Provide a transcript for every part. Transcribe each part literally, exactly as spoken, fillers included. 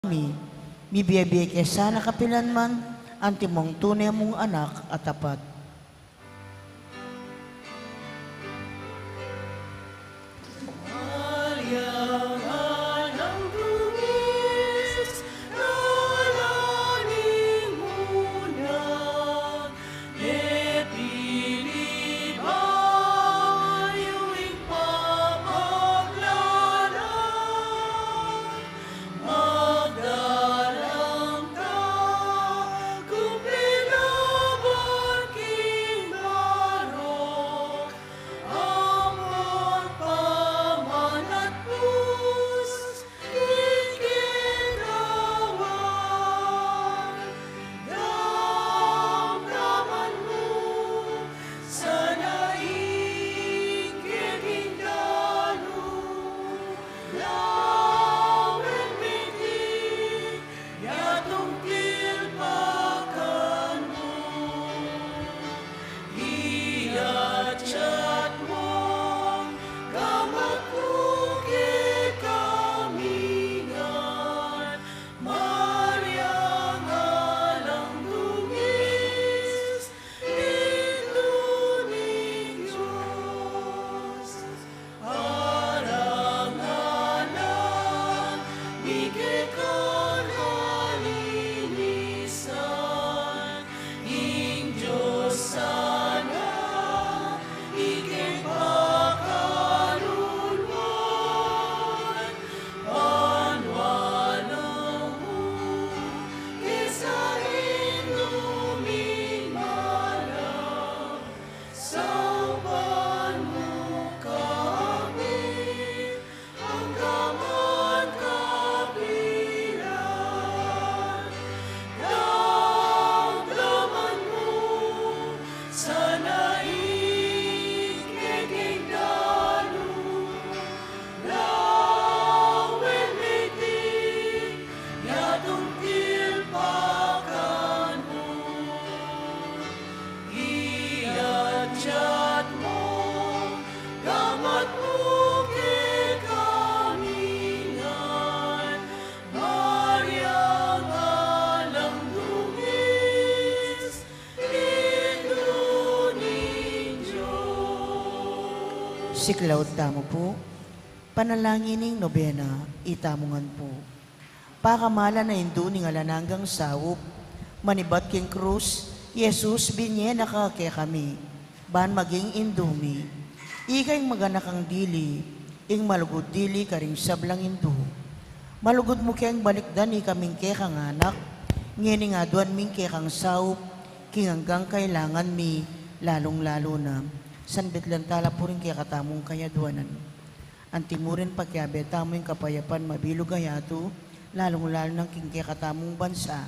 mi, mibie-bie ke sana kapilan man, antimong tune mung anak a tapat. Siklaud tamu pu. Panalangin ning nobena. Itamu ngan pu. Pakamalan a Indu ning alang anggang saup, manibat king krus, i Jesus binye na ka kekami, ban maging Indu mi. Ika ing maganakang dili, ing malugud dili karing sablang Indu. Malugud mu keng balikdan ikaming kekang anak, ngening aduan mi ing kekang saup, king anggang kailangan mi, lalung-lalu na. Sanbit lang tala pu ring kekatamung kayaduanan. Antimurin pakiabe tamu ing kapayapan mabilug a yatu, lalung-lalu na king kekatamung bansa,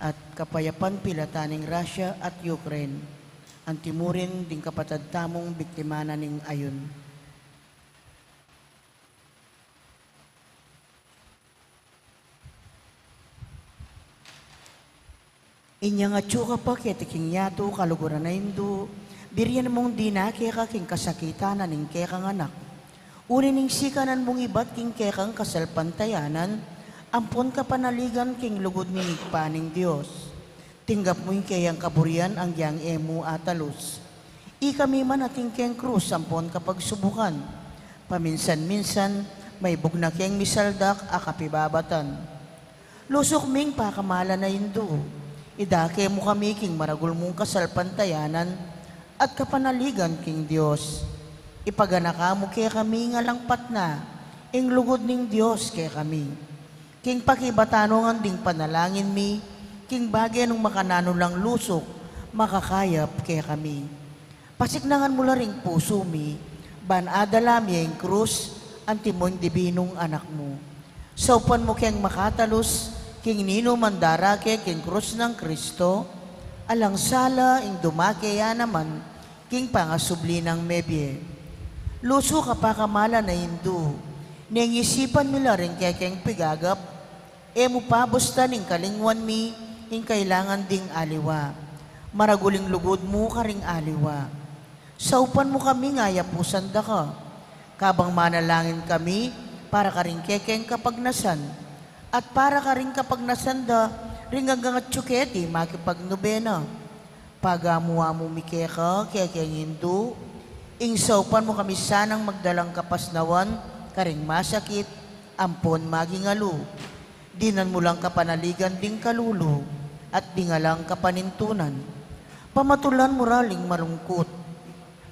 at kapayapan pilatan ning Russia at Ukraine. Antimurin ding kapatad tamung biktima na ning ayun. Inyang atyu ka pa keti king yatu, kaluguran a Indu, birian mung dina keka king kasakitan na ning kekang anak. Uli ning sikanan mung ibat king kekang kasalpantayanan, ampon kapanaligan king lugud ning Ibpa ning Dios. Tinggap mu ing keyang kaburian anggiyang e mu atalus. Ikami man atin keng krus ampon kapagsubukan. Paminsan-minsan, maibug na keng misaldak a kapibabatan. Lusuk ming pakamalan a Indu, idake mu kami king maragul mung kasalpantayanan at kapanaligan king Dios. Ipaganaka mu kekami ing alang patna, ing lugud ning Dios kekami. King pakibatan ngan ding panalangin mi, king bage nung makananu lang lusuk, makakayap kekami. Pasiknangan mu la ring pusu mi, ban adala mi ing krus, antimong dibinung anak mu. Saupan mu keng makatalus, king ninuman darake king krus nang Kristo, alang sala ing dumake ya naman, king pangasubli nang mebie. Lusuk a pakamalan a Indu, neng isipan mi la ring kekeng pigagap, e mu pabustan ing kalingwan mi, ing kailangan ding aliwa. Maragul ing lugud mu karing aliwa. Saupan mu kaming ayapusan da ka. Kabang manalangin kami, para karing kekeng kapagnasan. At para karing kapagnasan da ring anggang atyu keti makipagnubena. Pagamu-amu mi keka, kekeng Indu, ing saupan mu kami sanang magdalang kapasnawan karing masakit ampon maging alu. Dinan mu lang kapanaligan ding kalulu at ding alang kapanintunan. Pamatulan mu ra ring malungkut.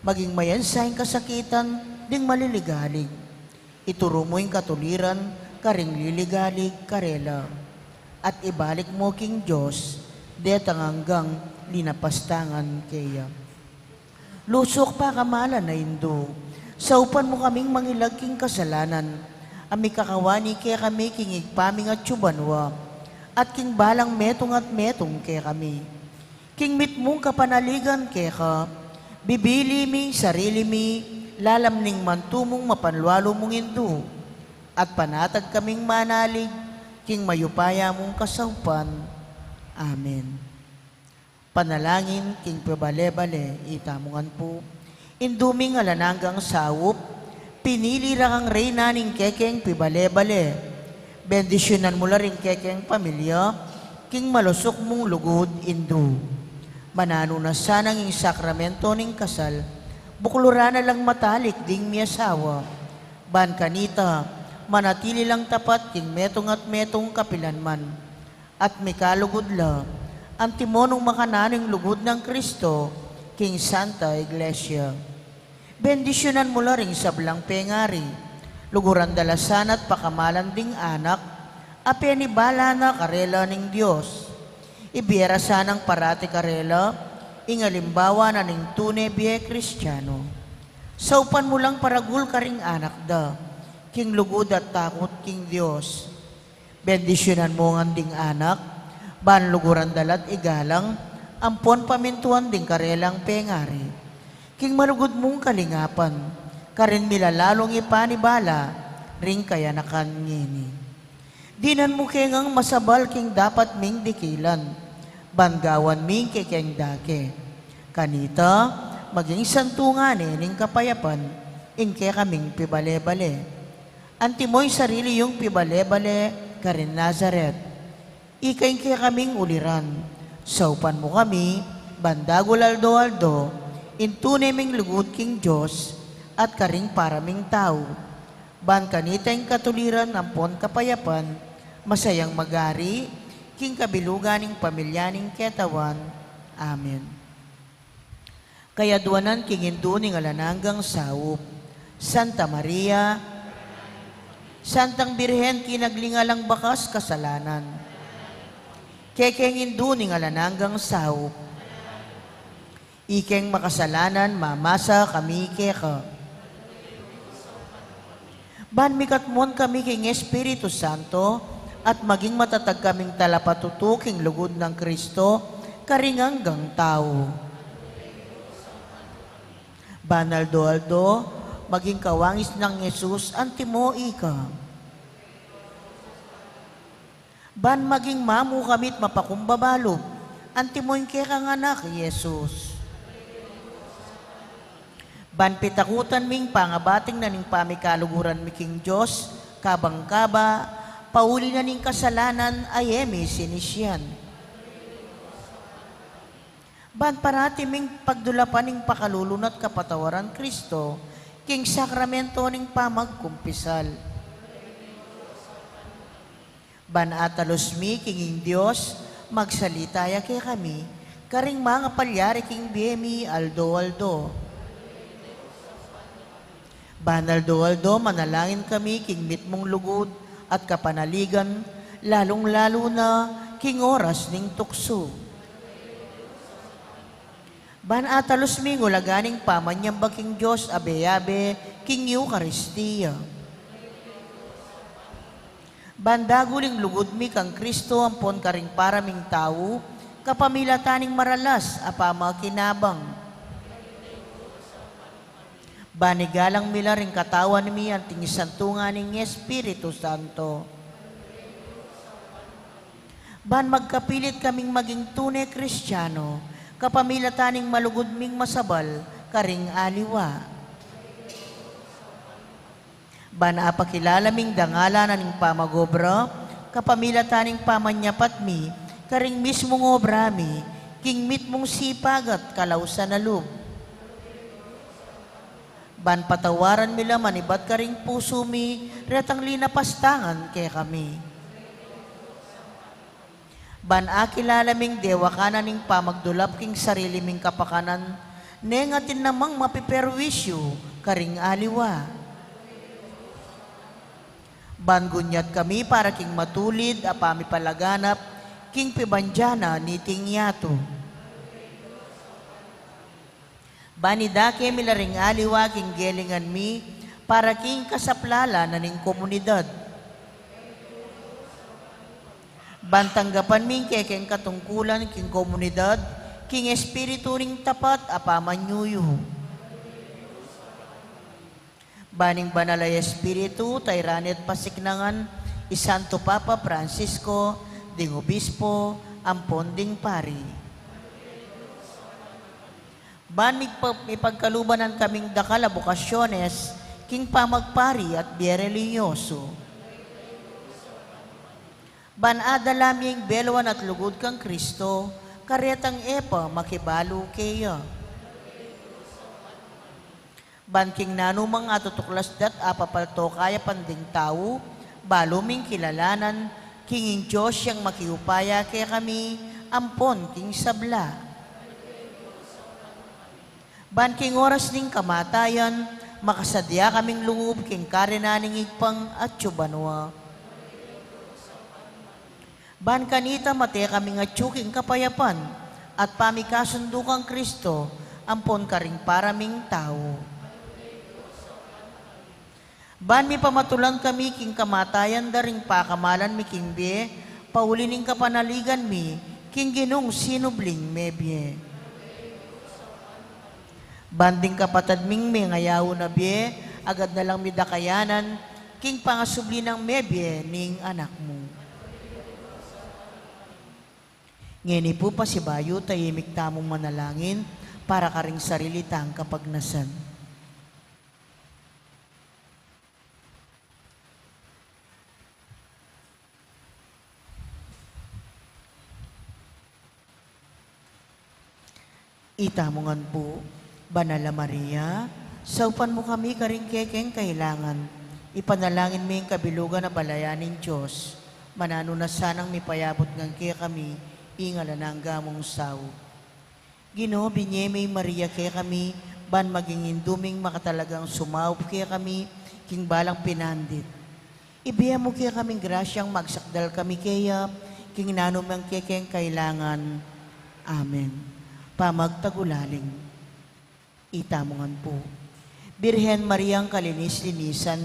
Maging mayansa ing kasakitan ding maliligalig. Ituru mu ing katuliran karing liligalig karela. At ibalik mu king Dios detang anggang linapastangan keya. Lusuk pakamalan a Indu, saupan mu kaming mangilag king kasalanan a mikakawani kekami king Ibpa ming atyu banua, at king balang metung at metung kekami. King mitmung kapanaligan keka, bibili mi sarili mi lalam ning mantu mung mapanlualu mung Indu, at panatag kaming manalig king mayupaya mung kasaupan. Amen. Panalangin king pibale-bale. Itamu ngan pu. Indu ming alang anggang saup, pinili ra kang reyna ning kekeng pibale-bale. Bendisyunan mu la ring kekeng pamilya king malusuk mung lugud, Indu. Mananu na sanang ing sakramento ning kasal, bukluran na lang matalik ding miasawa. Ban kanita, manatili lang tapat king metung at metung kapilanman. At mikalugud la, antimo nung makananu ing lugud nang Kristo king Santa Iglesia. Bendisyunan mu la ring sablang pengari, luguran da la sana at pakamalan ding anak a penibala na karela ning Dios. Ibie ra sanang parati karela ing alimbawa na ning tune bie Kristiano. Saupan mu lang paragul karing anak da king lugud at takut king Dios. Bendisyunan mu ngan ding anak, ban luguran da la't igalang ampon pamintuan ding karelang pengari king malugud mung kalingapan, karin milalalung ipanibala ring kayanakan ngeni. Dinan mu ke ngang masabal king dapat ming dikilan, ban gawan mi ing kekeng dake. Kanita, maging santungan ne ning kapayapan ing kekaming pibale-bale. Antimo ing sarili yung pibale-bale karin Nazaret. Ika ing kekaming uliran, saupan mu kami ban dagul aldo-aldo ing tune ming lugud king Dios at karing para ming tau. Ban kanita ing katuliran ampon kapayapan, masayang magari king kabilugan ning pamilya ning ketawan. Amen. Kayadwanan king Indu ning alang anggang saup, Santa Maria, Santang Birhen kinaglingalang bakas kasalanan, kekeng Indu ning alang anggang saup, ikeng makasalanan, mamasa kami keka. Ban mikatmuan kami king Espiritu Santo, at maging matatag kaming talapatutu king lugud nang Kristo, karing anggang tau. Ban aldo-aldo, maging kawangis nang Jesus, antimo ika. Ban maging mamu kami't mapakumbaba lub, antimo ing kekang anak, Jesus. Ban pitakutan ming pangabating na ning pamikaluguran mi king Dios, kabang kaba, pauli na ning kasalanan a e mi sinisian. Ban parati ming pagdulapan ing pakalulu na't kapatawaran Kristo, king sakramento ning pamagkumpisal. Ban atalus mi king ing Dios, magsalita ya kekami, karing mangapalyari king bie mi aldo-aldo. Ban aldo-aldo manalangin kami king mitmung lugud at kapanaligan, lalung-lalu na king oras ning tuksu. Ban atalus ming ulaga ning pamanyamba king Dios abe-abe king Eukaristia. Ban dagul ing lugud mi kang Kristo ampon karing para ming tau, kapamilatan ning maralas a pamakinabang. Ban igalang mi la ring katawan mi anting santungan ning Espiritu Santo. Ban magkapilit kaming maging tune Kristiano, kapamilatan ning malugud ming masabal karing aliwa. Ban apakilala ming dangalan na ning pamagobra, kapamilatan ning pamanyapat mi karing mismung obra mi, king mitmung sipag at kalausan a lub. Ban patawaran mi la manibat karing pusu mi retang linapastangan kekami. Ban akilala ming dewakan na ning pamagdulap king sarili ming kapakanan, neng atin namang mapiperwisyu karing aliwa. Ban gunyat kami para king matulid a pamipalaganap king pibandian na niting yatu. Ban idake mi la ring aliwa king gelingan mi para king kasaplalan na ning komunidad. Ban tanggapan mi ing kekeng katungkulan king komunidad, king espiritu ning tapat a pamanyuyu. Ban ing Banal a Espiritu, tairan at pasiknangan i Santo Papa Francisco, ding obispo, ampon ding pari. Ban migpa-, mipagkaluban na kaming dakal a bokasyones, king pamagpari at bie relihiyoso. Ban adala mi ing beluan at lugud kang Kristo, karetang e pa makibalu keya. Ban king nanumang atutuklas dat apapalto kayapan ding tau, balu ming kilalanan, king ing Dios yang makiupaya kekami, ampon king sabla. Ban king oras ning kamatayan, makasadya kaming lungub king karina ning Ibpang atsu banua. Ban kanita mate kaming atsu king kapayapan, at pamikasundu kang Kristo, ampon karing para ming tau. Ban mipamatulan kami king kamatayan da ring pakamalan mi king bie, pauli ning kapanaligan mi, king Ginung sinubling mebie. Ban ding kapatad ming mengayaun a bie, agad na lang mi da kayanan, king pangasubli nang mebie ning Anak mu. Ngeni pu pasibayu, tahimik tamung manalangin para karing sarili tang kapagnasan. Itamu ngan pu, Banal a Maria, saupan mu kami karing kekeng kailangan. Ipanalangin mi ing kabilugan a balayan ning Dios. Mananu na sanang mipayabut ngan kekami ing alang angga mung saup. Ginu, binie me i Maria kekami, ban maging indu ming makatalagang sumaup kekami king balang pinandit. Ibie mu kekaming grasyang magsakdal kami keya king nanumang kekeng kailangan. Amen. Pamagtagulaling. Itamu ngan pu. Birhen Mariang kalinis-linisan,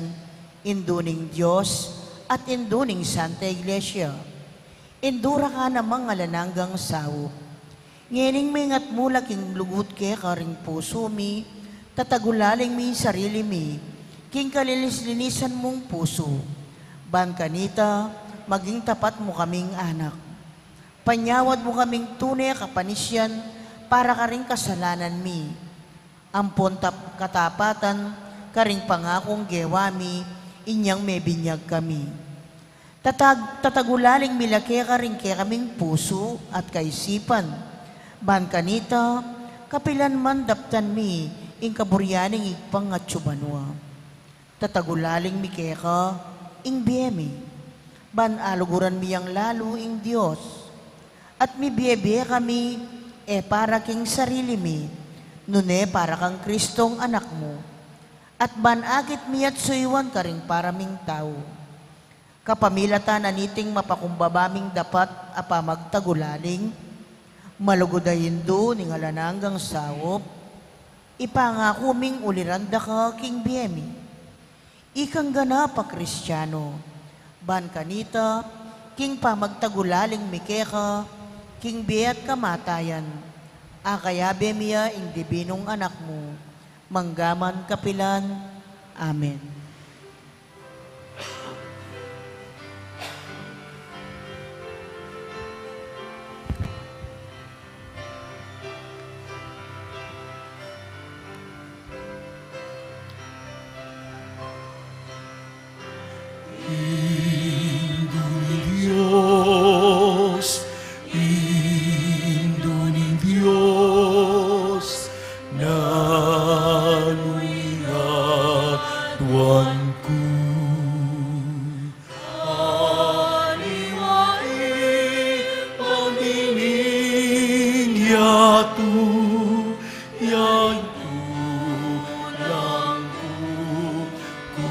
Indu ning Dios at Indu ning Santa Iglesia, indura ka namang alang anggang saup. Ngening mengat mu la king lugud keka ring pusu mi, tatagulaling mi sarili mi king kalinis-linisan mung pusu, ban kanita maging tapat mu kaming anak. Panyawad mu kaming tune kapanisian para karing kasalanan mi, ampon tap-, katapatan karing pangakung gewa mi inyang mebinyag kami. Tatag-, tatagulaling mi la keka ring kekaming pusu at kaisipan, ban kanita, kapilan man daptan mi ing kaburian ning Ibpang atsu banua. Tatagulaling mi keka ing bie mi, ban aluguran mi yang lalu ing Dios. At mibie-bie kami, e para king sarili mi, nune para kang Kristong Anak mu. At ban akit mi at suyuan karing para ming tau. Kapamilatan na niting mapakumbaba ming dapat a pamagtagulaling, malugud a Indu ning alang anggang saup, ipangaku ming uliran da ka king bie mi. Ikang ganap a Kristiano, ban kanita, king pamagtagulaling mi keka, king bie at kamatayan, akayabe mi ya ing dibinung Anak mu, mangga man kapilan. Amen. Yatu, yang tulang ku, ku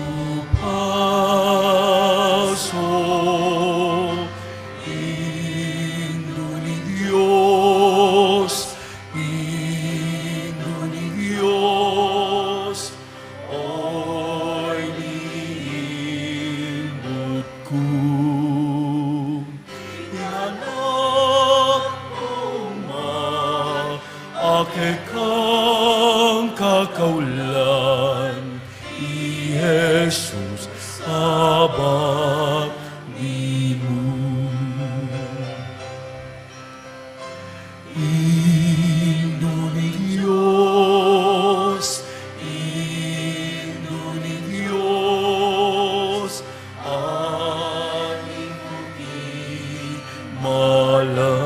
paso, Indu ning Dios, Indu ning Dios, oy ni imbut ku. Ing anak ku ma, a kekang kakaulan, i Jesus a batimu. Indu ning Dios, Indu ning Dios, aling ku king mala,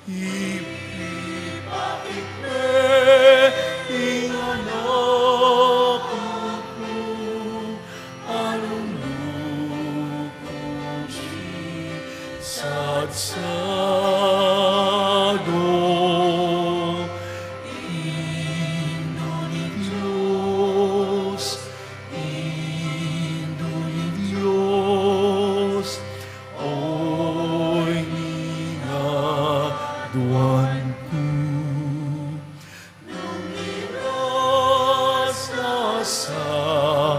ipakit me ing anak ku, a lulukus king satsat. Indu ning Dios, Indu ning Dios, oy ning aduan ku. Nung miras na sa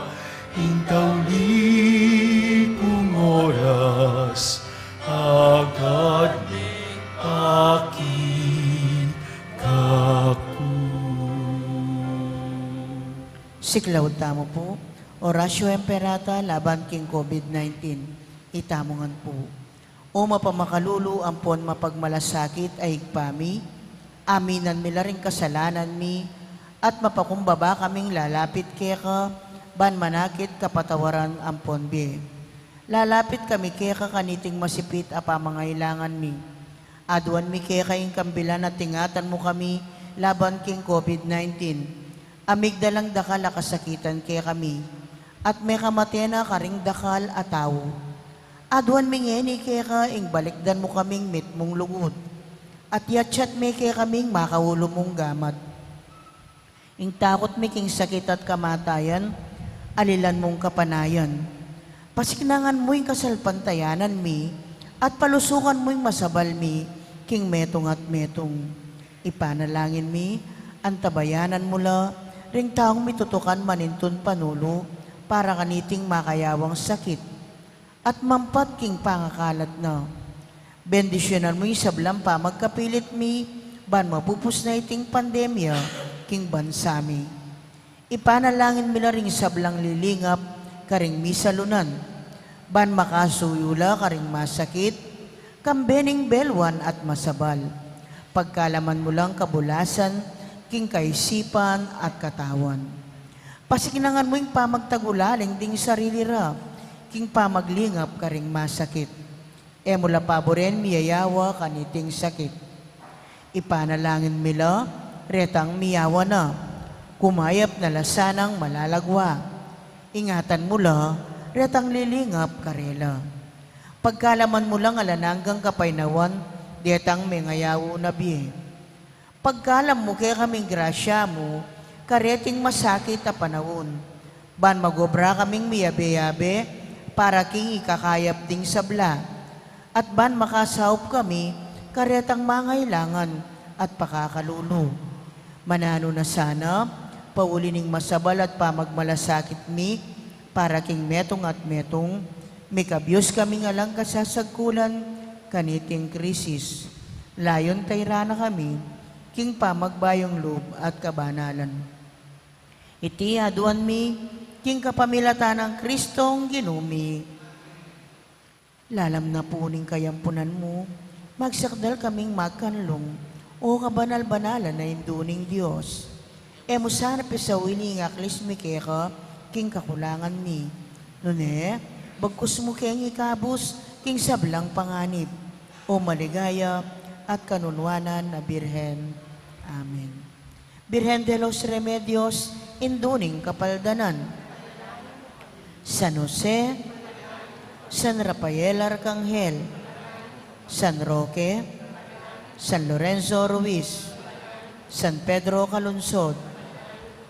ing tauli kung oras, agad meng pakit kaku. Siklaud tamu pu, Oratio Imperata laban king COVID nineteen. Itamu ngan pu. O mapamakalulu ampon mapagmalasakit a Ibpa mi, aminan mi la ring kasalanan mi, at mapakumbaba kaming lalapit keka, ban manakit kapatawaran ampon bie. Lalapit kami keka kaniting masipit a pamangailangan mi. Aduan mi keka ing kambilan at ingatan mu kami laban king COVID nineteen. A migdalang dakal a kasakitan kekami, at mekamate na karing dakal a tau. Aduan mi ngeni keka ing balikdan mu kaming mitmung lugud, at yatsat me kekaming makaulu mung gamat. Ing takut mi king sakit at kamatayan, alilan mung kapanayan. Pasiknangan mu ing kasalpantayanan mi, at palusukan mu ing masabal mi king metung at metung. Ipanalangin mi, antabayanan mu la ring taung mitutukan manintun panulu para kaniting makayawang sakit at mampat king pangakalat na. Bendisyunan mu ing sablang pamagkapilit mi ban mapupus na iting pandemya king bansa mi. Ipanalangin mi la ring sablang lilingap karing misalunan, ban makasuyu la karing masakit, kambe ning belwan at masabal. Pagkalaman mu lang kabulasan king kaisipan at katawan. Pasiknangan mu ing pamagtagulaling ding sarili ra king pamaglingap karing masakit. E mu la paburen miyayawa kaniting sakit. Ipanalangin mi la retang miyawa na, kumayap na la sanang malalagwa. Ingatan mu la retang lilingap karela. Pagkalaman mu lang alang anggang kapaynawan detang mengayaw na bie. Pagkalam mu kekaming grasya mu kareting masakit a panaun, ban magobra kaming miyabe-yabe para king ikakayap ding sabla, at ban makasaup kami karetang mangailangan at pakakalulu. Mananu na sana, pauli ning masabal at pamagmalasakit mi para king metung at metung, mikabius kaming alang kasasagkulan kaniting krisis. Layun tayran na kami king pamagbayung lub at kabanalan. Iti aduan mi king kapamilatan nang Kristong Ginu mi. Lalam na pu ning kayampunan mu, magsakdal kaming magkanlung, o kabanal-banalan a Indu ning Dios. E mu sana pisauli ing aklis mi keka king kakulangan mi. Nune, bagkus mu keng ikabus king sablang panganib, o maligaya at kanunuanan a Birhen. Amen. Birhen de los Remedios, Indu ning Kapaldanan. San Jose, San Rafael Arkanghel, San Roque, San Lorenzo Ruiz, San Pedro Calungsod,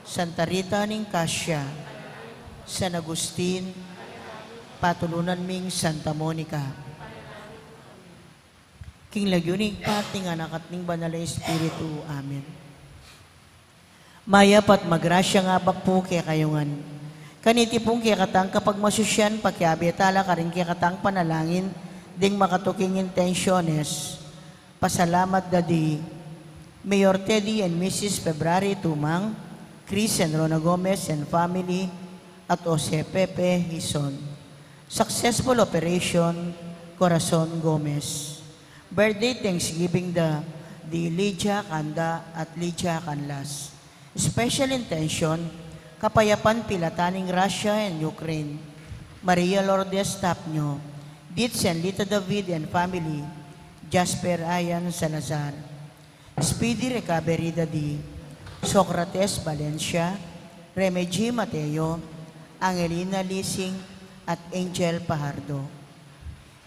Santa Rita ning Cascia, San Agustin, patulunan ming Santa Monica. King lagyu ning Ibpa, at ning Anak, at ning Banal a Espiritu. Amen. Mayap at magrasyang abak pu kekayu ngan. Kaniti pung kekatang kapagmasusyan, pakiabe tala karing kekatang panalangin ding makatuking intensyones. Pasalamat da di Mayor Teddy and Missus February Tumang, Chris and Rona Gomez and family, at Jose Pepe Hizon. Successful Operation Corazon Gomez. Birthday Thanksgiving da di Lydia Canda at Lydia Canlas. Special intention, kapayapan pilatan ning Russia and Ukraine. Maria Lourdes Tapnio, Ditz and Lita David and family, Jasper Ian Salazar. Speedy recovery da di Socrates Valencia, Remedy Mateo, Angelina Lising, at Angel Pajardo.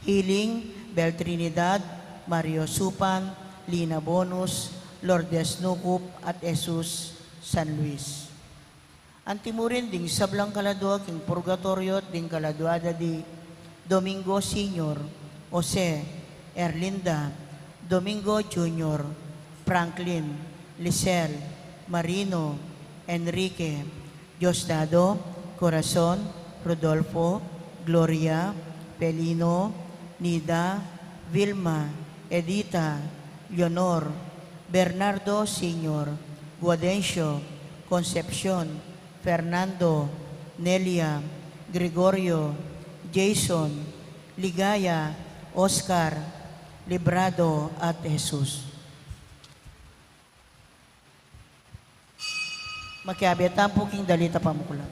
Healing, Bel Trinidad, Mario Supan, Lina Bonus, Lourdes Nucup, at Jesus San Luis. Antimurin ding sablang kaladua king purgatoryo at ding kaladua da di Domingo Senior, Jose, Erlinda, Domingo Junior, Franklin, Lisel, Marino, Enrique, Diosdado, Corazon, Rodolfo, Gloria, Felino, Nida, Vilma, Edita, Leonor, Bernardo Senior, Guadencio, Concepcion, Fernando, Nelia, Gregorio, Jason, Ligaya, Oscar, Librado, at Jesus. Makiabe tamu pu king dalit a pamuklat.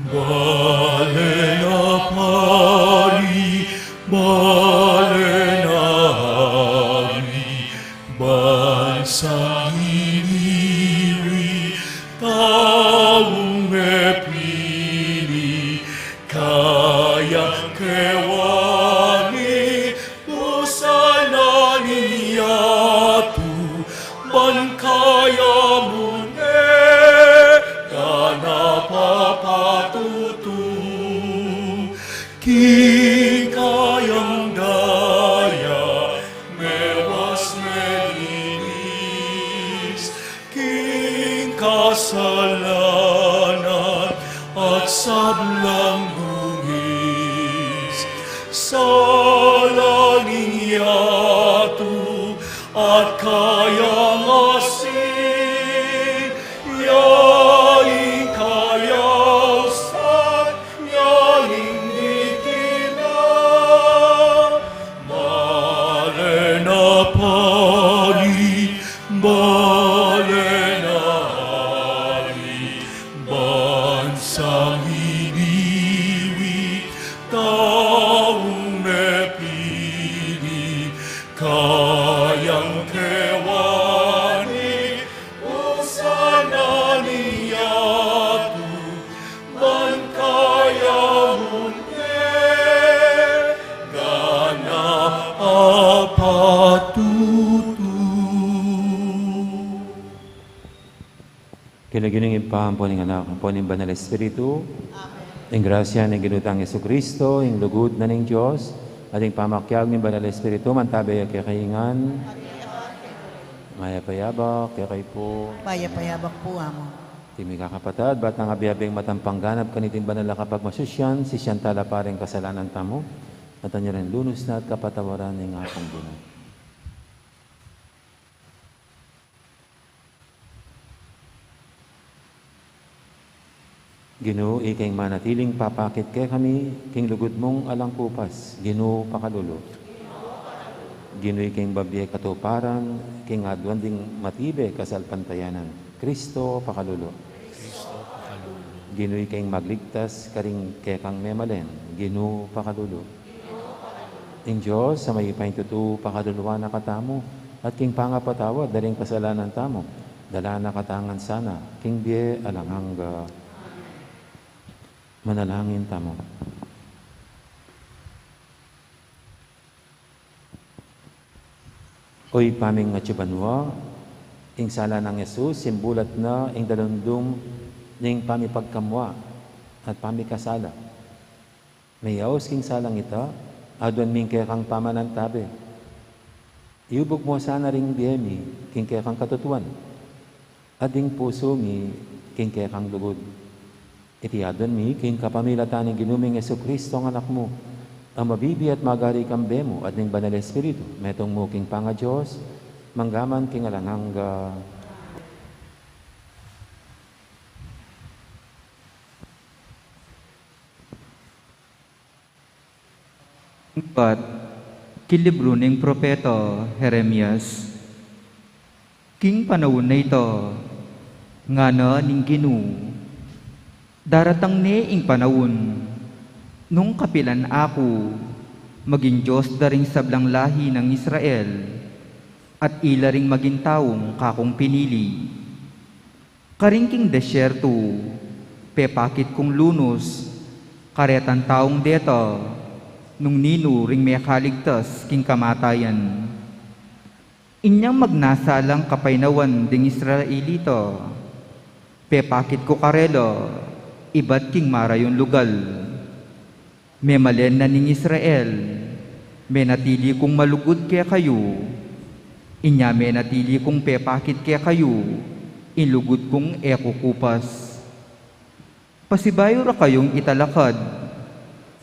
Bale na pari, bale na ari, bansang iniwi, taung mepili, kayang kewani, usan na ning yatu, ban kaya mu ne, da na papatutu. King kayang daya, mewas melinis, king kasalanan at sablang dungis, sala ning yatu at kayang asin, ya ing kayausan, ya ing dikit na. Bale na pari, bale na ari, bansang iniwi, taung mepili, kayang kewani, usan na ning yatu, ban kaya mu ne, da na papatutu. King lagyu ning Ibpa, ampo ning Anak, ampo ning Banal a Espiritu. Amen. Ing grasya ning Ginu tang Jesucristo, ing lugud na ning Dios, at ing pamakiabe ning Banal a Espiritu, mantabe ya kekayu ngan. Mayap a yabak kekayu pu. Mayap a yabak pu, Among. Iti mikakapatad, ba tang abe-abeng matampang ganap kaniting banal a kapagmasusyan, sisian tala pa ring kasalanan tamu, at anya ring lunus na at kapatawaran ning Apung Ginu. Ginu, ika ing manatiling papakit kekami king lugud mung alang kupas, Ginu, pakalulu. Ginu, ika ing babie katuparan king aduan ding matibe kasalpantayanan, Kristo, pakalulu. Kristo, pakalulu. Ginu, ika ing magligtas karing kekang memalen, Ginu, pakalulu. Ing Dios a mayupaya king tutu, pakaluluan na katamu, at king pangapatawad da ring kasalanan tamu, dalan na katamu ngan sana king bie alang angga. Manalangin tamu. O Ibpa ming atsu banua, ing sala nang Jesus, simbulat na ing dalundung ning pamipagkamua at pamikasala. Meyaus king salang ita, aduan mi ing kekang pamanantabe. Iubug mu sana ring bie mi king kekang katutuan, at ding pusu mi king kekang lugud. Iti aduan mi king kapamilatan ning Ginu ming Jesucristo, a Anak mu, a mabibie at magari kambe mu at ning Banal Espiritu, metung mu king pangaDios, mangga man king alang angga. Bat, king libru ning propeta Jeremias. King panaun a ita, ngana ning Ginu, daratang ne ing panaun nung kapilan aku maging Dios da ring sablang lahi nang Israel, at ila ring maging taung kakung pinili. Karin king desierto, pepakit kung lunus karetang taung deta nung ninu ring mekaligtas king kamatayan. Inyang magnasa lang kapaynawan ding Israelita, pepakit ku karela ibat king marayung lugal. Memalen na ning Israel, menatili kung malugud kekayu. Inya menatili kung pepakit kekayu ing lugud kung e kukupas. Pasibayu ra kayung italakad,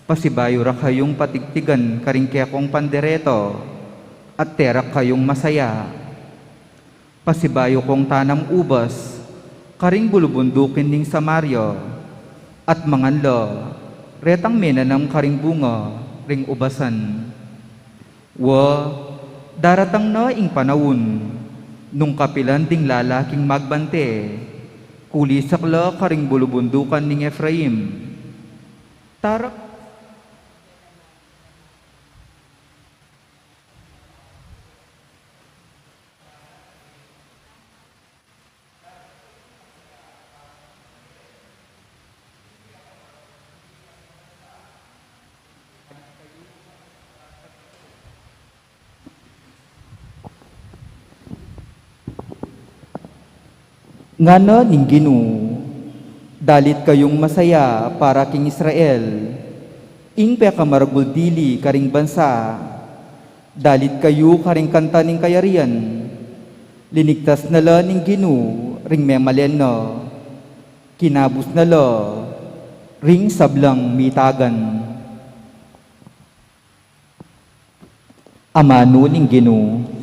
pasibayu ra kayung patigtigan karing kekong pandereta, at e ra kayung masaya. Pasibayu kung tanam ubas karing bulubundukin ning Samaria, at mangan la retang menanam karing bunga ring ubasan. Wa, daratang na ing panaun nung kapilan ding lalaking magbante, kulisak la karing bulubundukan ning Efraim. Tarak Ngana ning Ginu, dalit kayung masaya para king Israel, ing pekamaragul dili karing bansa. Dalit kayu karing kanta ning kayarian. Linigtas na la ning Ginu ring memalen na. Kinabus na la ring sablang mitagan. Amanu ning Ginu.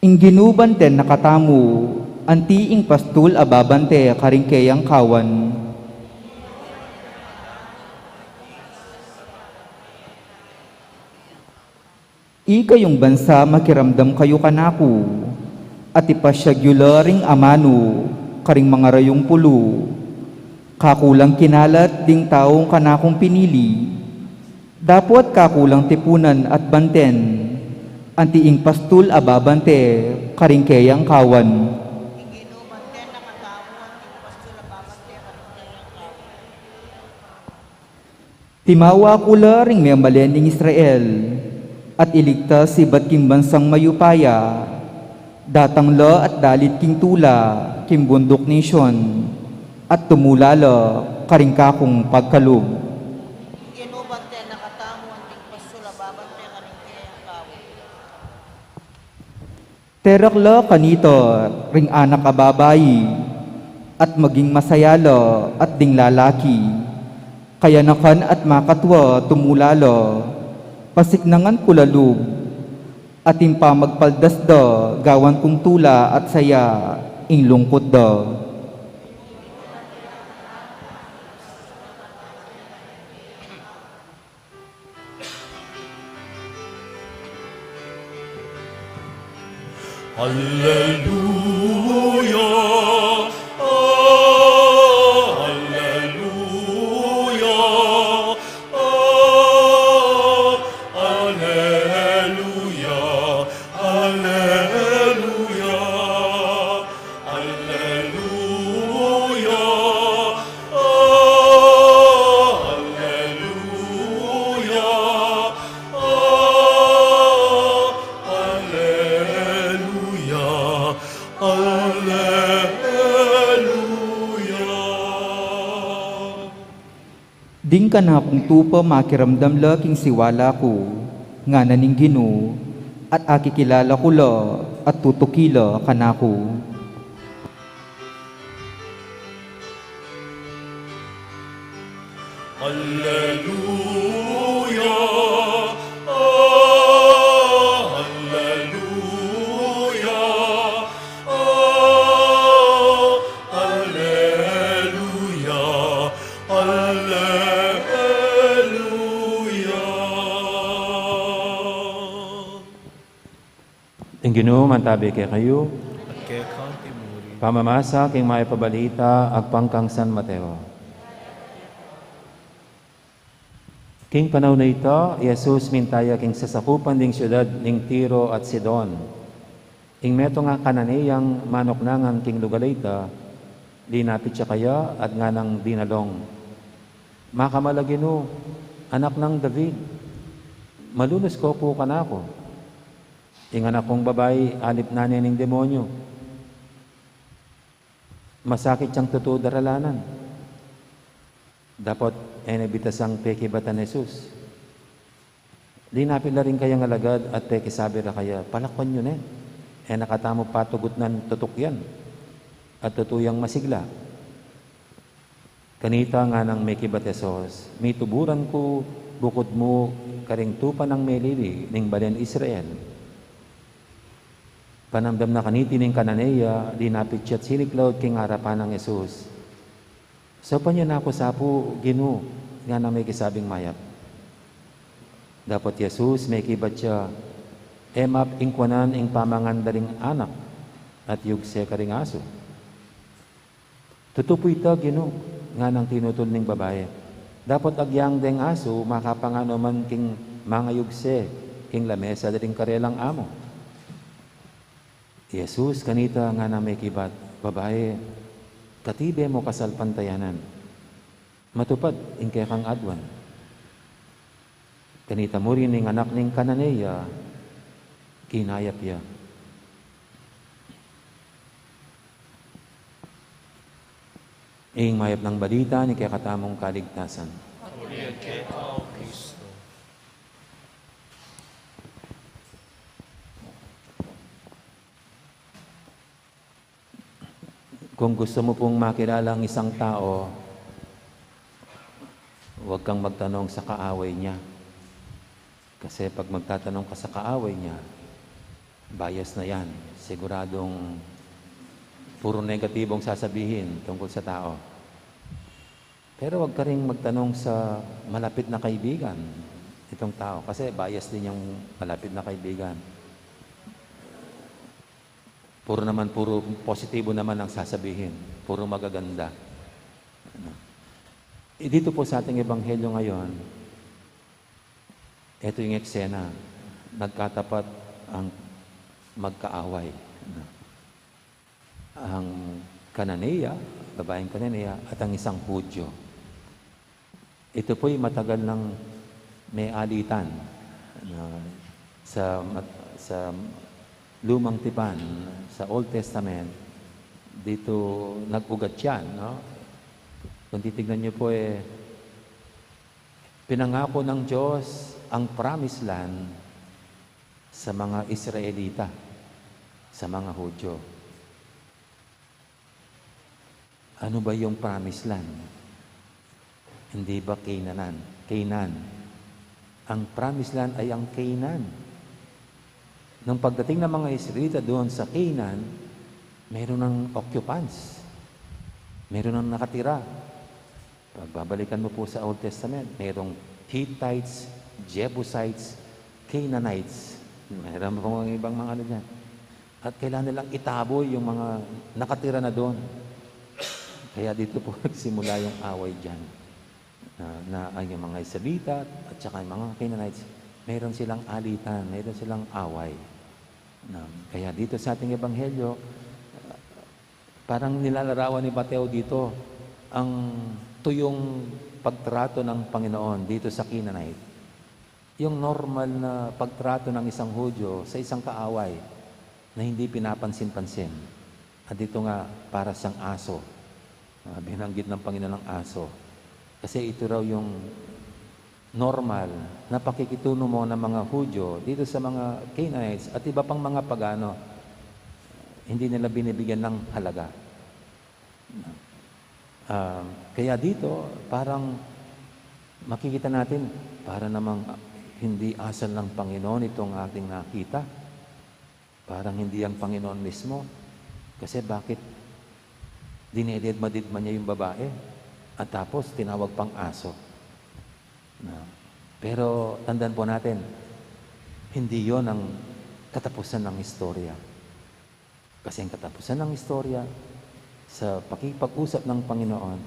Ing Ginu banten na katamu, anti ing pastul a babante karing keyang kawan. Ikayung bansa, makiramdam kayu kanaku, at ipasyag yu la ring amanu karing mangarayung pulu. Kaku lang kinalat ding taung kanakung pinili. Dapot kaku lang tipunan at banten, anti ing pastul a babante karing keyang kawan. Timawa ku la ring memalen ning Israel, at iligtas ibat king bansang mayupaya. Datang la at dalit king tula king bunduk ning Sion, at tumula la karing kakung pagkalub. Ing Ginu banten na katamu, anti ing pastul a babante karing keyang kawan. Terak la kanita ring anak a babai, at maging masaya la at ding lalaki. Kayanakan at makatua tumula la, pasiknangan ku la lub, at ing pamagpaldas da gawan kung tula at saya ing lungkut da. Alleluia, alleluia, alleluia, alleluia, alleluia. Ding kanakung tupa makiramdam la king siwala ku, ngana ning Ginu, at akikilala ku la at tutuki la kanaku. Alleluia, alleluia, alleluia, alleluia. Ing Ginu mantabi kekayu. At keka murin. Pamamasa king mayap a balita agpang kang San Mateo. King panaun a ita, i Jesus minta ya king sasakupan ding siudad ning Tiro at Sidon. Ing metung a Cananeang manuknangan king lugal a ita, linapit ya kaya at nganang dinalung, "Makamala, Ginu, anak nang David, malunus ko ku kanaku. Ing anak kung babai, alipnan ne ning demonyu. Masakit yang tutu daralanan." Dapot e ne bitasang pekibat i Jesus. Linapit la ring kayang alagad at pekisabi ra kaya, "Palakwan yu ne. E na katamu patugutnan tutuk yan. At tutu yang masigla." Kanita nganang mekibat i Jesus, "Mituburan ku bukud mu karing tupa nang melili ning balen Israel." Panamdam na kaniti ning Cananea, linapit ya't siniklaud king arapan nang Jesus. "Saupan yu na ku sa pu, Ginu," nganang mekisabing mayap. Dapot i Jesus, mekibat ya, "E map ingkuanan ing pamangan da ring anak at yugse karing asu." "Tutu pu ita, Ginu," nganang tinutul ning babai. "Dapot agyang deng asu makapangan no man king mangayugse king lamesa da ring karelang amu." I Jesus kanita nganang mekibat, "Babai, katibe mu kasalpantayanan. Matupad ing kekang aduan." Kanita mu rin ing anak ning Cananea, kinayap ya. Ing mayap nang balita ning kekatamung kaligtasan. Purian keka, O Kristo. Kung gusto mo pong makilala ang isang tao, huwag kang magtanong sa kaaway niya. Kasi pag magtatanong ka sa kaaway niya, bias na yan. Siguradong puro negatibong sasabihin tungkol sa tao. Pero huwag ka ring magtanong sa malapit na kaibigan itong tao. Kasi bias din yung malapit na kaibigan. Puro naman, puro positibo naman ang sasabihin. Puro magaganda. Ano? Eh, dito po sa ating ebanghelyo ngayon, eto yung eksena. Nagkatapat ang magkaaway. Ano? Ang Kananea, babaeng Kananea, at ang isang Hudyo. Ito po'y matagal nang may alitan na sa mat-, sa Lumang Tipan, sa Old Testament, dito nag-ugat yan, no? Kung titignan niyo po, eh, pinangako ng Diyos ang promised land sa mga Israelita, sa mga Hudyo. Ano ba yung promised land? Hindi ba Canaan? Canaan. Ang promised land ay ang Canaan. Nung pagdating ng mga Israelita doon sa Canaan, meron ng occupants. Meron ng nakatira. Pagbabalikan mo po sa Old Testament, merong Hittites, Jebusites, Canaanites. Meron pong ibang mga ano dyan. At kailangan nilang itaboy yung mga nakatira na doon. Kaya dito po nagsimula yung away dyan. Na, na ang yung mga Israelita at saka yung mga Canaanites, meron silang alitan, meron silang away. Na, kaya dito sa ating ebanghelyo, parang nilalarawan ni Mateo dito ang tuyong pagtrato ng Panginoon dito sa Canaanite. Yung normal na pagtrato ng isang Hudyo sa isang kaaway na hindi pinapansin-pansin. At dito nga, para siyang aso. Ah, binanggit ng Panginoon ang aso. Kasi ito raw yung normal na pakikitunu mo ng mga Hudyo dito sa mga Canaanites at iba pang mga pagano. Hindi nila binibigyan ng halaga. Ah, kaya dito, parang makikita natin, para namang hindi asal ng Panginoon itong ating nakita. Parang hindi ang Panginoon mismo. Kasi bakit dinededma-dedma niya yung babae? At tapos tinawag pang aso. Na, pero tandaan po natin, hindi yon ang katapusan ng istorya. Kasi ang katapusan ng istorya, sa pakikipag-usap ng Panginoon,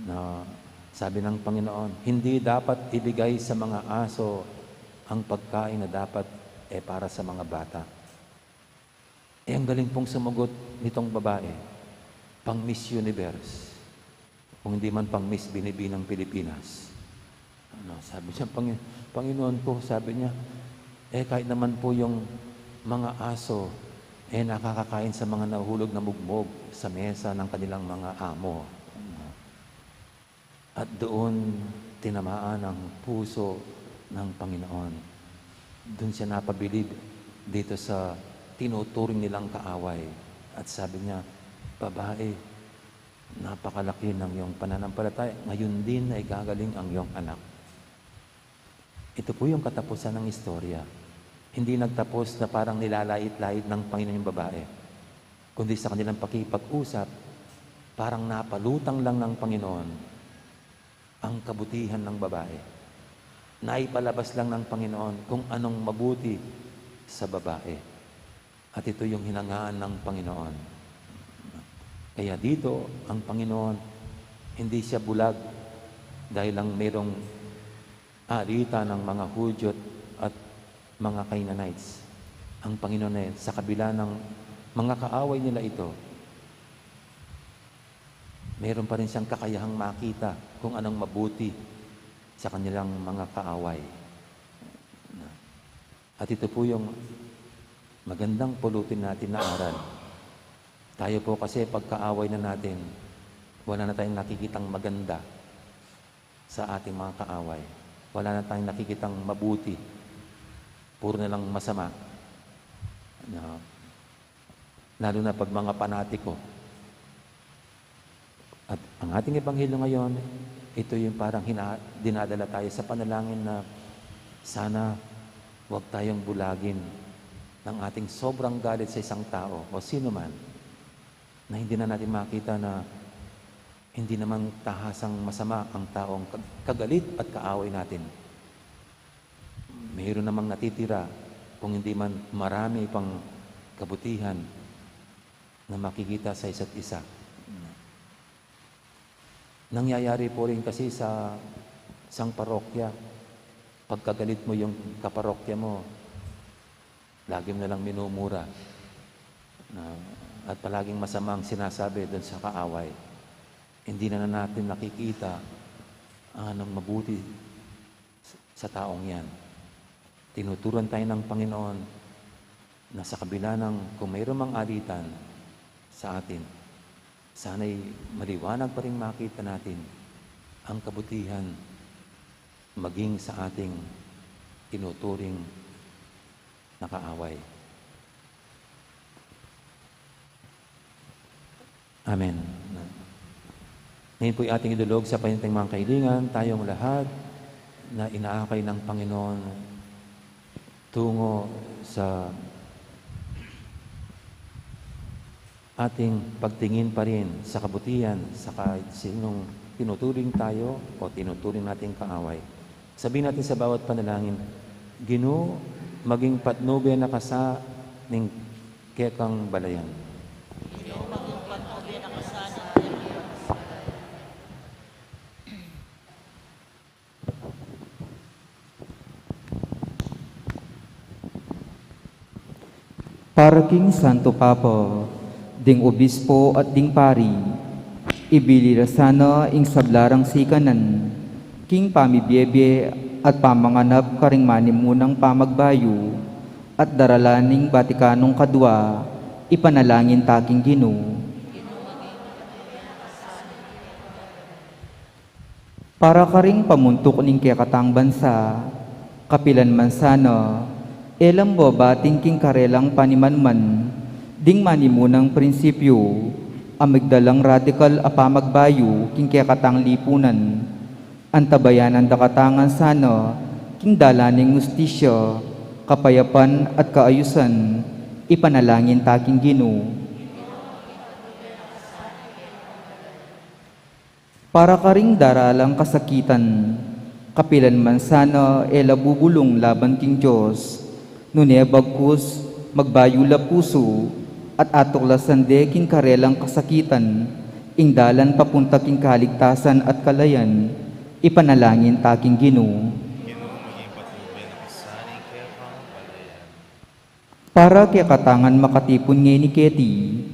na sabi ng Panginoon, "Hindi dapat ibigay sa mga aso ang pagkain na dapat e para sa mga bata." Eh, ang galing pong sumagot nitong babae, pang Miss Universe. Kung hindi man pang Miss Binibi ng Pilipinas. Ano, sabi niya, "Pangi-, Panginoon ko," sabi niya, "eh, kahit naman po yung mga aso, eh, nakakakain sa mga nahuhulog na mugmog sa mesa ng kanilang mga amo." Ano. At doon tinamaan ang puso ng Panginoon. Doon siya napabilib dito sa tinuturing nilang kaaway. At sabi niya, "Babae, napakalaki ng iyong pananampalataya. Ngayon din ay gagaling ang iyong anak." Ito po yung katapusan ng istorya. Hindi nagtapos na parang nilalait-lait ng Panginoon yung babae, kundi sa kanilang pakikipag-usap, parang napalutang lang ng Panginoon ang kabutihan ng babae. Naipalabas lang ng Panginoon kung anong mabuti sa babae. At ito yung hinangaan ng Panginoon. Kaya dito, ang Panginoon, hindi siya bulag dahil lang merong alitan ng mga Hudyo at mga Canaanites. Ang Panginoon ay, sa kabila ng mga kaaway nila ito, meron pa rin siyang kakayahang makita kung anong mabuti sa kanilang mga kaaway. At ito po yung magandang pulutin natin na aral. Tayo po kasi, pagkaaway na natin, wala na tayong nakikitang maganda sa ating mga kaaway. Wala na tayong nakikitang mabuti. Puro na lang masama. Na, lalo na pag mga panatiko. At ang ating ebanghelyo ngayon, ito yung parang hina-, dinadala tayo sa panalangin na sana wag tayong bulagin ng ating sobrang galit sa isang tao o sino man, na hindi na natin makita na hindi naman tahasang masama ang taong kag-, kagalit at kaaway natin. Mayroon namang natitira, kung hindi man marami pang kabutihan na makikita sa isa't isa. Nangyayari po rin kasi sa isang parokya, pagkagalit mo yung kaparokya mo, lagi mo na lang minumura. Na, at palaging masama ang sinasabi dun sa kaaway. Hindi na natin nakikita ang anong mabuti sa taong yan. Tinuturuan tayo ng Panginoon na sa kabila ng kung mayroon mang alitan sa atin, sana'y maliwanag pa rin makita natin ang kabutihan maging sa ating tinuturing na kaaway. Amen. Ngayon po'y ating idulog sa panyatang mga kahilingan, tayong lahat na inaakay ng Panginoon tungo sa ating pagtingin pa rin sa kabutihan sa kahit sinong tinuturing tayo o tinuturing nating kaaway. Sabihin natin sa bawat panalangin, "Ginu, maging patnube na ka sa ning kekang balayan." Para king Santo Papa, ding obispo at ding pari, ibili ra sana ing sabla rang sikanan king pamibiebie at pamanganap karing manimunang pamagbayu at daralan ning Batikanong Kadua, ipanalangin ta king Ginu. Para karing pamuntuk ning kekatang bansa, kapilan man sana, e lang babating king karelang panimanman, ding manimunang prinsipyu, a migdalang radikal a pamagbayu king kekatang lipunan, antabayanan da kata ngan sana, king dalan ning hustisya, kapayapan at kaayusan, ipanalangin ta king Ginu. Para karing daralang kasakitan, kapilan man sana e la bubulung laban king Dios, nune bagkus magbayu la pusu, at atuklasan de king karelang kasakitan, ing dalan papunta king kaligtasan at kalayan, ipanalangin ta king Ginu. Ginu, maging patnubay na kasaning kekang kalayan. Para kekatang makatipun ngeni keti,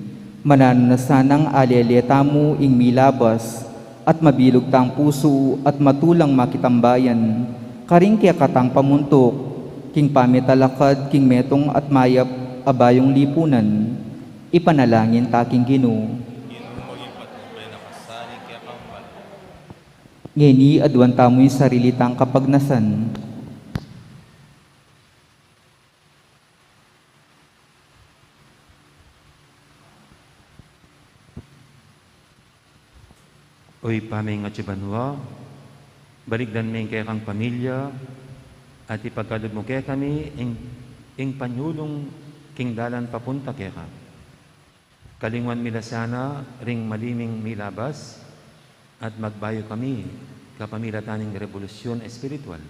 mananu na sanang alele tamu ing milabas, at mabilug tang pusu at matulang makitambayan, karing kekatang pamuntuk, king pamitalakad king metung at mayap a bayung lipunan, ipanalangin ta king Ginu. Ginu, maging patnubay na kasaning kekang kalayan. Ngeni, aduan tamu ing sarili tang kapagnasan. O Ibpa mi, ing atsu ka banua, balikdan me ing kekang pamilya, at ipagkalub mu kekami ing, ing panyulung king dalan papunta keka. Kalinguan mi la sana ring maliming milabas, at magbayu kami kapamilatan ning rebolusyon espiritual.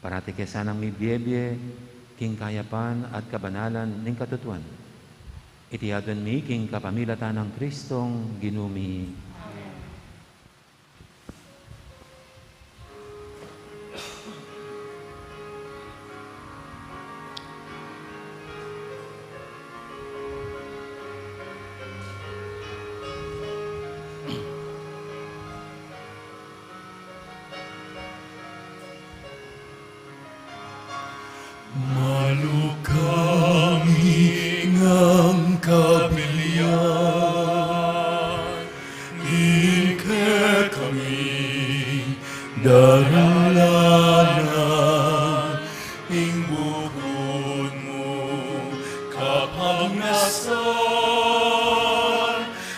Parati ke sanang mibie-bie king kayapan at kabanalan ning katutuan. Iti aduan mi king kapamilatan nang Kristong Ginu mi. Malukang ing kabilyan, ing kekaming daralanan, ing bukud mung kapagnasan,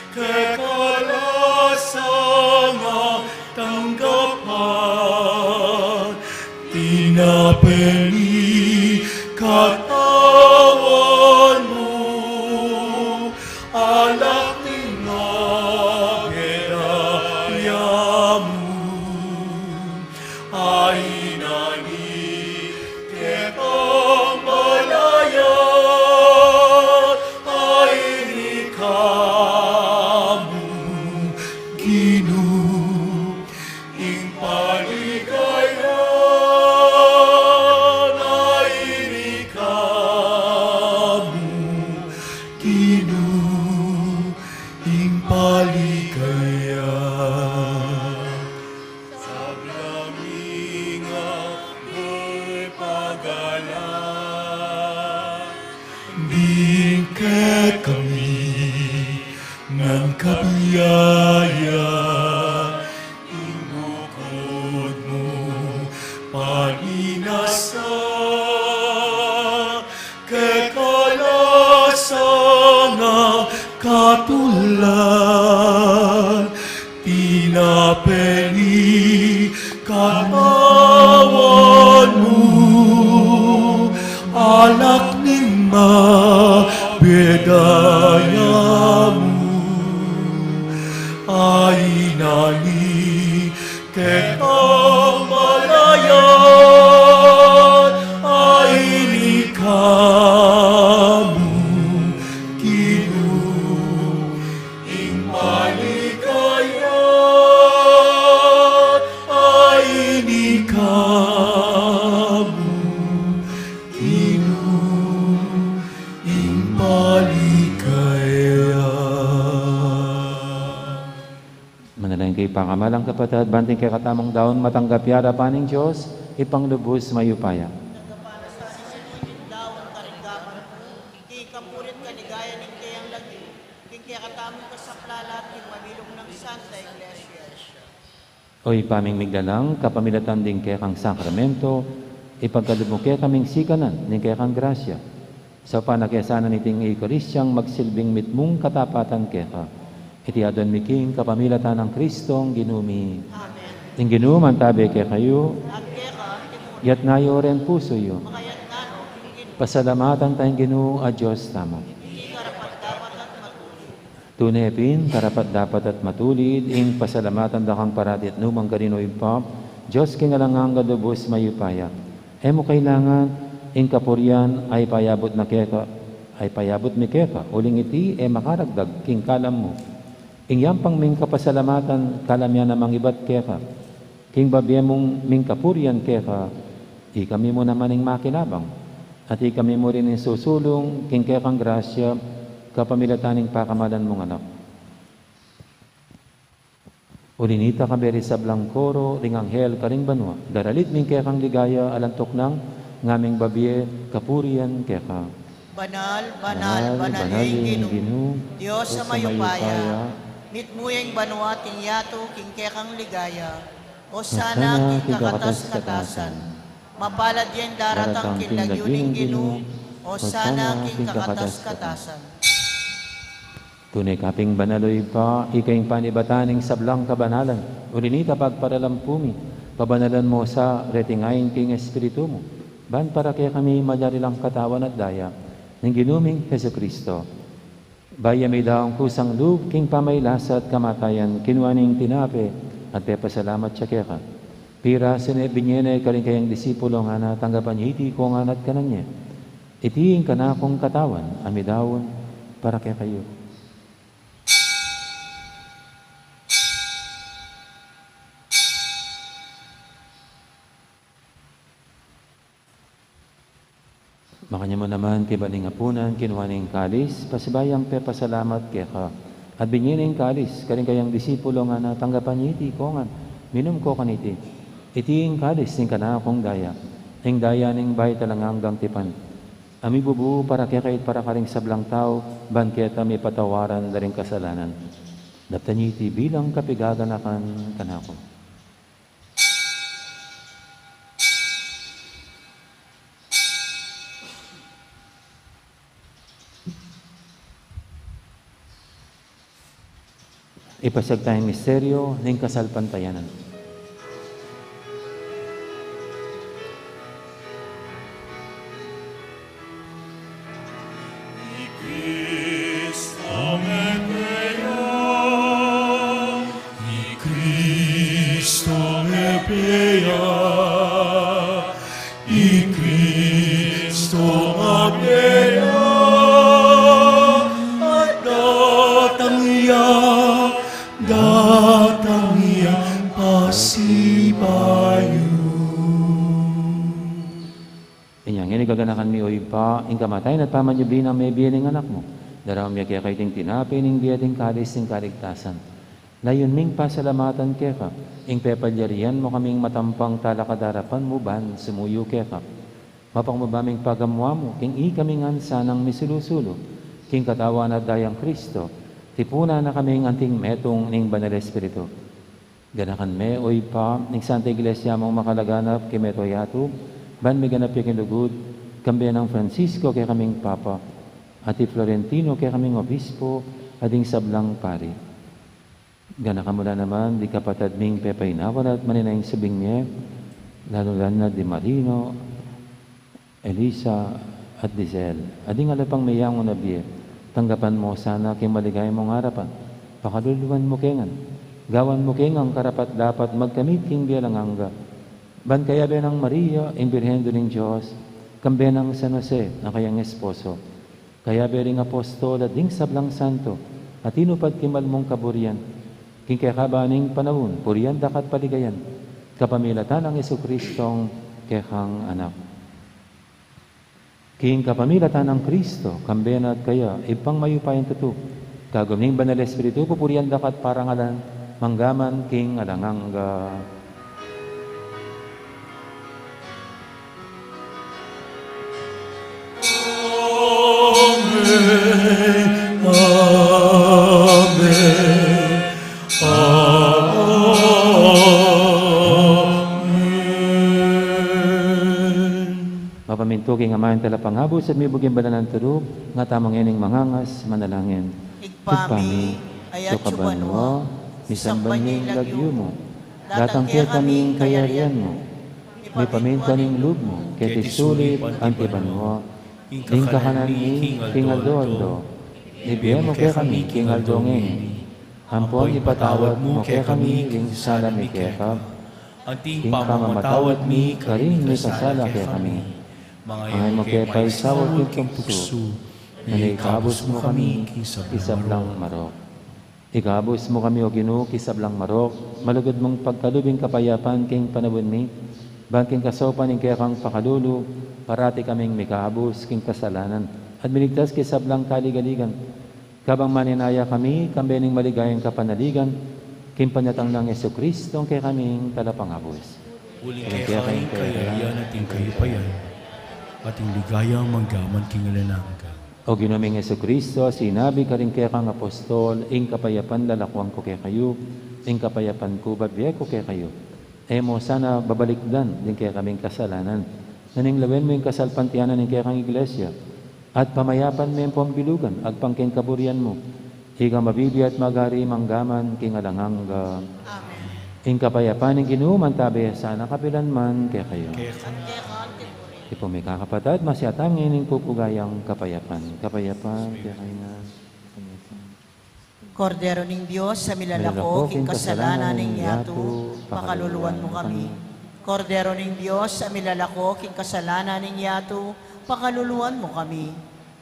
keka la sana tanggapan, tinape ning katawan mu, alak ning mabie daya mu. Ay na ni kekang malayan, ay ni kamu, Ginu, ing paligayan, ay ni kamu, Ginu, ing paligayan. Sablang ing abe pagalan, ding kekami nang kabiayan, ing bukud mu paninasa, keka la sana katulad, tinape ning katawan mu, alak ning mabie daya mu, ay na ni kekang malayan, ay ni kamu, Ginu, ing paligayan, ay ni kamu, Ginu, ing paligayan. Manalangin kayu, pakamalan kung kapatad, ban ing kekatamung daun matanggap ya arapan ning Dios, Ibpang lubus mayupaya. Tanggapan na sana ning Ginu ing daun karing gamat mu, king kapurian at kaligayan ning keyang lagyu, king kekatamung kasaplalan at king mabilug nang Santa Iglesia. O Ibpa ming miglalang, kapamilatan ding kekang sakramento, ipagkalub mu kekaming sikanan ning kekang grasya. Saupan na ke sana niting Eukaristyang magsilbing mitmung katapatan keka. Iti aduan mi king kapamilatan nang Kristong Ginu mi. Amen. Ing Ginu mantabe kekayu. At keka. Iyatas yu ring pusu yu. Makayatas no king Ginu. Pasalamatan taya ing Ginu a Dios tamu. Iti karapat-dapat at matulid. Tune pin, karapat-dapat at matulid, ing pasalamatan da kang parati at nu man karin, O Ibpa, Dios king alang angga, lubus mayupaya. E mu kailangan ing kapurian a ipayabut na keka, a ipayabut mi keka, uling iti e makaragdag king kalam mu. Ing yampang ming kapasalamatan, kalam ya namang ibat keka. King babie mung ming kapurian keka, ikami mu naman ing makinabang, at ikami mu rin ing susulung king kekang grasya, kapamilatan ning pakamalan mung Anak. Uli na nita, kayabe ring sablang koro ring anghel karing banua, daralit mi ing kekang ligaya, alang tuknang ngaming babie kapurian keka. Banal, banal, banal, banal ya ing Ginu, Dios a mayupaya. Mitmu ya ing banua at ing yatu king kekang ligaya. Hosana king kakatas-katasan. Mapalad ya ing daratang king lagyu ning Ginu. Hosana king kakatas-katasan. Tune ka pin banal, O Ibpa, ika ing panibatan ning sablang kabanalan. Uli na nita, pagparalan pu mi, pabanalan mu sa reting ain king Espiritu mu, ban para kekami malyari lang katawan at daya ning Ginu ming Jesucristo. Bayu ya midaun kusang lub king pamagkasakit at kamatayan, kinua ne ing tinape at pepasalamat ya keka. Pirasu ne, binie ne karing kayang disipulo, ngana, tanggapan ye iti ika ngan at kanan ye. Iti ing kanakung katawan a midaun para kekayu. Makanyan mu naman, kaybat ning apunan, kinua ne ing kalis, pasibayu yang pepasalamat keka. At binie ne ing kalis karing kayang disipulo, ngana, tanggapan ye iti ika ngan, minum kayu kaniti. Iti ing kalis ning kanakung daya, ing daya ning bayu at alang anggang tipan, a mibubu para kekayu at para karing sablang tau, ban kanita mipatawaran la ring kasalanan. Daptan ye iti bilang kapaganakan kanaku. Ipasiag taya ing misteryu ning kasalpantayanan. I Kristo mete ya, i Kristo mete ya, i Kristo mete ya, at datang ya, datang yang pasibayu. Inya ngeni gaganakan mi, o Ibpa, ing kamatayan at pamanyubli nang mebie ning Anak mu. Daraun mi keka iting tinape ning bie at ing kalis ning kaligtasan. Layun ming pasalamatan keka ing pepalyarian mu kaming matampang talakad king arapan mu ban sumuyu keka. Mapakumbaba ming pagamuan mu king ikami ngan sanang misulu-sulu king katawan at dayang Kristo, tipunan na kaming anting metung ning Banal Espiritu. Ganakan me, o Ibpa, ing Santa Iglesia mung makalaganap king mabilug a yatu, ban miganap ya king lugud, kambe nang Francisco kekaming Papa, at i Florentino kekaming Obispo, at ding sablang pari. Ganakan mu la naman ding kapatad ming pepainawa la at manenaya ing subling mie, lalu la na di Marino, Elisa, at Dizel, at ding ala pang meyangu na bie. Tanggapan mu sana king maligaya mung arapan, pakaluluan mu ke ngan, gawan mu ke ngan karapat-dapat magkamit king bie alang angga. Ban kayabe nang Maria, ing Birhen Indu ning Dios, kambe nang San Jose a kayang esposo, kayabe ring apostol at ding sablang santo a tinupad king mal mung kaburian, king kekaban ning panaun, purian da ka at paligayan, kapamilatan nang Jesucristong kekang Anak. King kapamilatan nang Kristo, kambe na at kaya, Ibpang mayupayang tutu, kagum ning Banal Espiritu, pupurian da ka at parangalan, mangga man king alang angga. Amen. Amen. Amen. Tuking Ama, ing Talapangabus, at mibuging banal nang turub, nga tamu ngening mangangas, manalangin. Ibpa mi, atsu ka banua, misamban ya ing lagyu mu. Datang kekami ing kayarian mu. Mipamintuan ing lub mu, keti sulip anti banua. Ing kakanan mi king aldo-aldo, ibie mu kekami king aldo ngeni. Ampon ipatawad mu kekami ring sala mi keka, anti ing pamamatawad mi karing mikasala kekami. Manga e mu ke paisaul king tuksu, nune ikabus mu kami king sablang marok. Ikabus mu kami, O Ginu, king sablang marok, malugud mung pagkalub ing kapayapan king panaun mi, ban king kasaupan ning kekang pakalulu, parati kaming mikabus king kasalanan, at miligtas king sablang kaligaligan. Kabang maninaya kami, kambe ning maligayang kapanaligan, king panyatang nang Jesucristo, ing kekaming Talapangabus. Uling keka ing kayarian at ing kayupayan, at ing ligaya manggaman king alang angga. O Ginu ming Jesucristo, sinabi karing kekang apostol, ing kapayapan lalakuan ku kekayu, ing kapayapan ku bibie ku kekayu. E mu sana babalikdan ding kekaming kasalanan, nune lawen mu ing kasalpantayanan ning kekang Iglesia, at pamayapan me ampon bilugan agpang king kaburian mu. Ika mabibie at magari manggaman king alang angga. Amen. Ing kapayapan ning Ginu mantabe ya sana kapilan man kekayu. Keka. Ipun mi, kakapatad, masyatan ngening pupugayang kapayapan. Kapayapan kekayu ngan. Kordero ning Dios, a milalako king kasalanan ning yatu, pakaluluan mu kami. Kordero ning Dios, a milalako king kasalanan ning yatu, pakaluluan mu kami.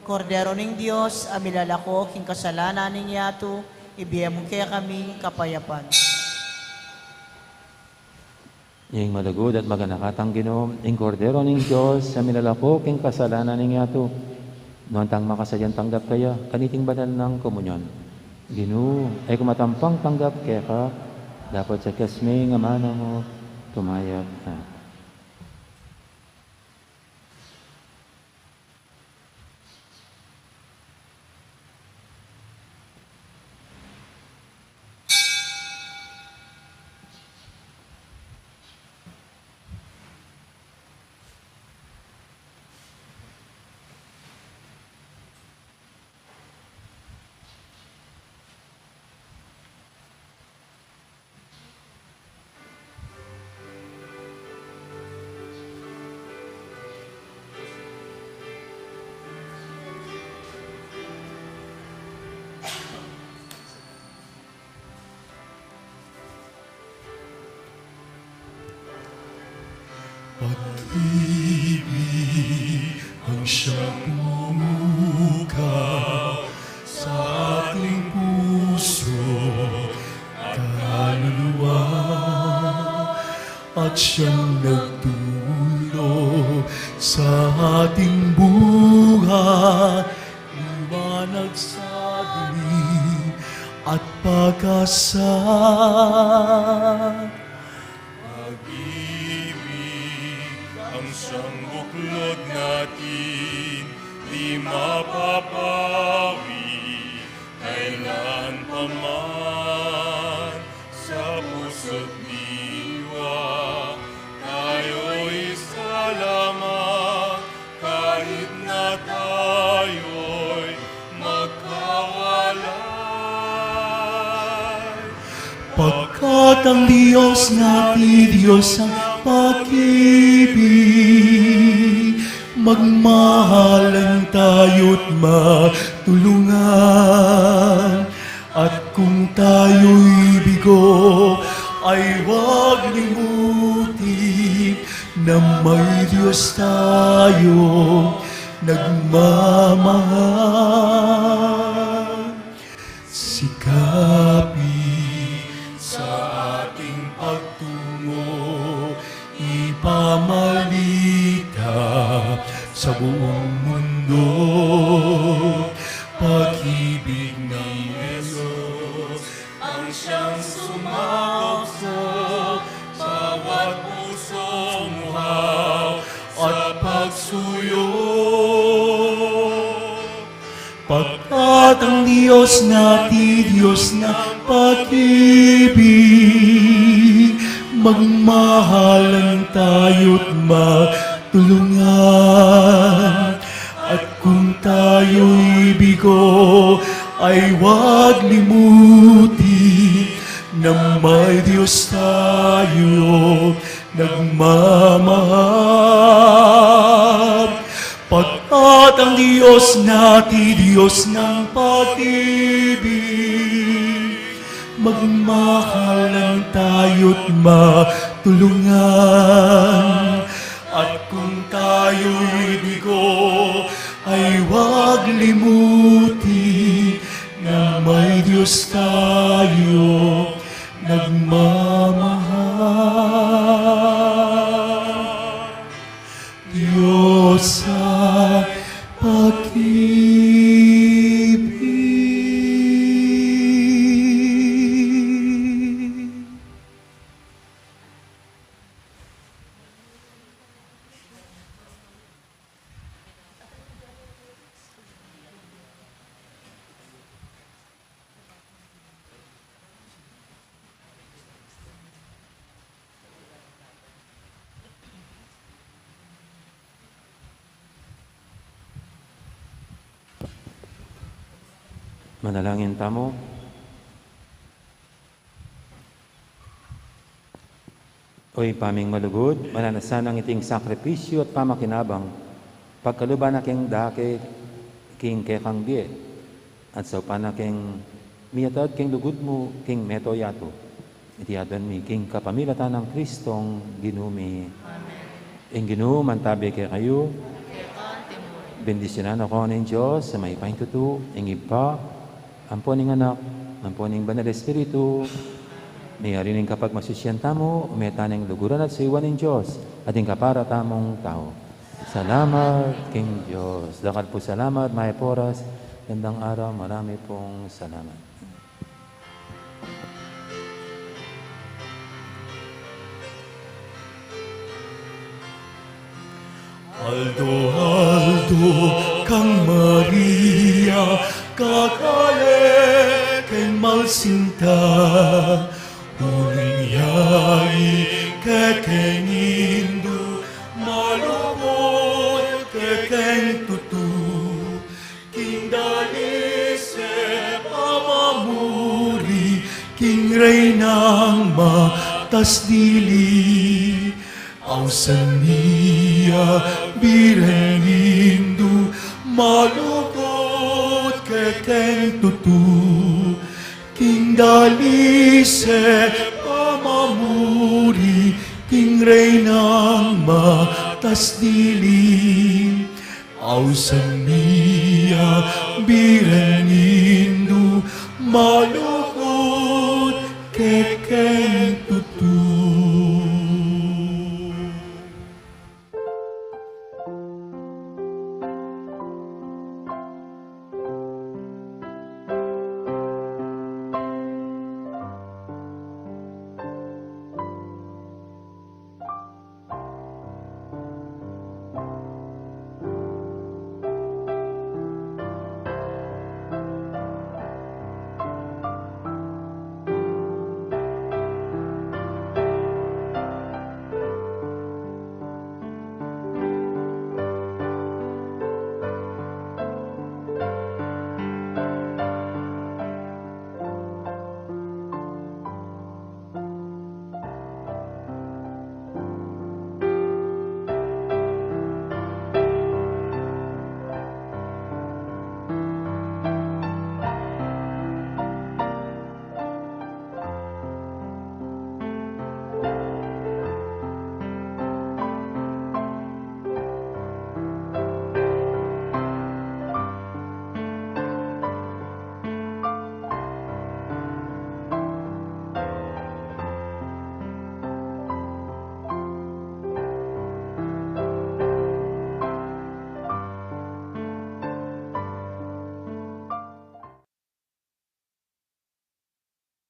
Kordero ning Dios, a milalako king kasalanan ning yatu, ibie mu kekami ing kapayapan. Ing malugud at maganakang Ginu, ing Kordero ning Dios, a milalako king kasalanan ning yatu. Nuan tang makasadyang tanggap kaya kaniting banal nang komunyon. Ginu, e ku matampang tanggap keka, dapot saktas me ing amanu mu, tumayap ka. Pag-ibig ang siyang pumukaw sa ating puso at kaluluwa, at siyang nagturo sa ating buhay, liwanag sa dilim at pag-asa. Pag-ibig ang siyang buklod natin, di mapapawi kailan pa man. Sa puso't diwa, tayo'y isa lamang, kahit na tayo'y magkawalay. Pagkat ang Diyos nati, Diyos ng pag-ibig, magmahalan tayo't magtulungan. At kung tayo'y bigo, ay huwag limutin na may Diyos tayong nagmamahal. Sikapin sa ating pagtungo, ipamalita sa buong mundo, pag-ibig ng Diyos ang siyang sumakop sa bawat pusong uhaw at pagsuyo. Pagkat ang Diyos nati, Diyos ng pag-ibig, magmahalan tayo't mag- tulungan. At kung tayo'y bigo, ay huwag limutin na may Diyos tayo nagmamahal. Pagkat ang Diyos nati, Diyos ng pag-ibig, magmahalan tayo't matulungan. At kung tayo'y bigo, ay huwag limutin na may Diyos tayo nagmamahal. Diyos ay pag-ibig. Manalangin tamu. O Ibpa ming malugud, mananu na sanang iting sakripisyu at pamakinabang, pagkaluban na keng dake king kekang bie, at saupan na keng miatad king lugud mu king mabilug a yatu. Iti aduan mi king kapamilatan nang Kristong Ginu mi. Amen. Ing Ginu mantabi kekayu. Bendisyunan na kayu ning Dios a mayupayang tutu, ing Ibpa, ampo ning Anak, ampo ning Banal Espiritu. Mayari ning kapagmasusyan tamu, ume tana ing luguran at suyuan ning Dios, at ing kapara tamung tau. Salamat king Dios. Dakal pung salamat, mayap a oras, gandang araw, marami pung salamat. Aldo-aldo kang Maria, kakale keng malsinta, uling yayi kekeng Indu, malugud kekeng tutu. King dalise pamamuri, king Reynang matas dili. Ausan mi ya Birhen Indu, malugud kekeng tutu. King dalise pamamuri, king Reynang matas dili. Ausan mi ya Birhen Indu, malugud kekeng tutu.